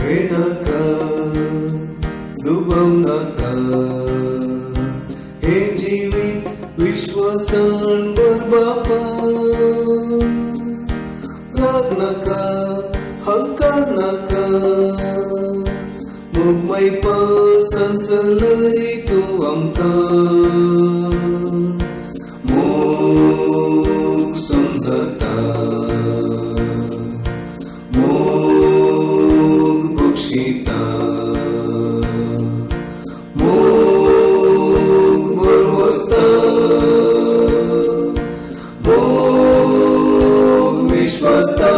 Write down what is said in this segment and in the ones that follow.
नाका, दुबाव नाका, हे जिवीत विश्वासान भर बापा. राग नाका, हंकार नाका, मोगमय पासान चलय तूं आमकां. मोग समजता, मोग बक्षिता, मोग बरवसता, मोग विश्वासता,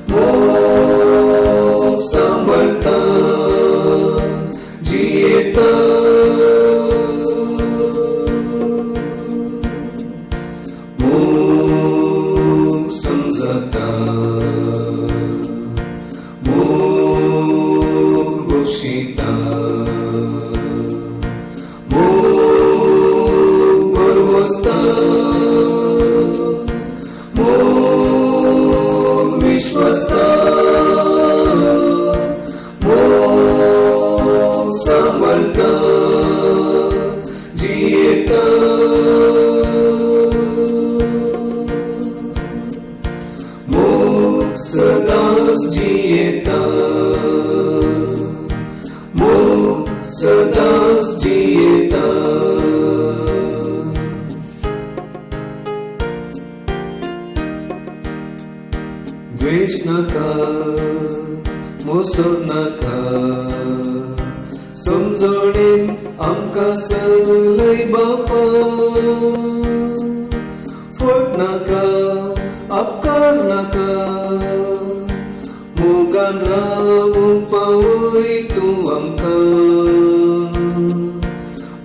मोग सांबाळता, जियेता. मोग समजता, मोग बक्षिता, मोग बरवसता, मोग विश्वासता, मोग सांबाळता, जियेता. मोग सदांच जियेता, मोग सदांच जियेता. द्वेष नाका, मोसर नाका, समजणेन आमकां चलय बापा. फट नाका, अपकार नाका, मोगान रावूंक पावय तूं आमकां.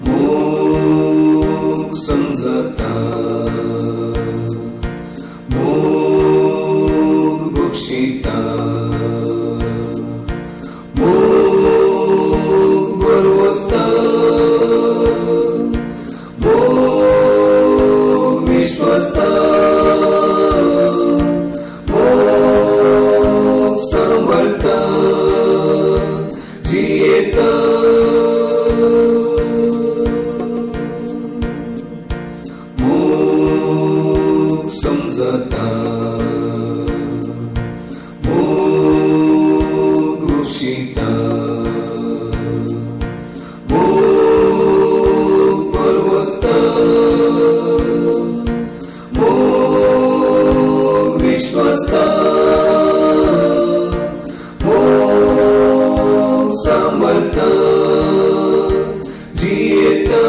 मोग समजता, मोग बक्षिता, मोग बरवसता, मोग विश्वासता, मोग सांबाळता, जियेता. मोग समजता, मोग बक्षिता, मोग बरवसता, मोग विश्वासता, मोग सांबाळता, जियेता.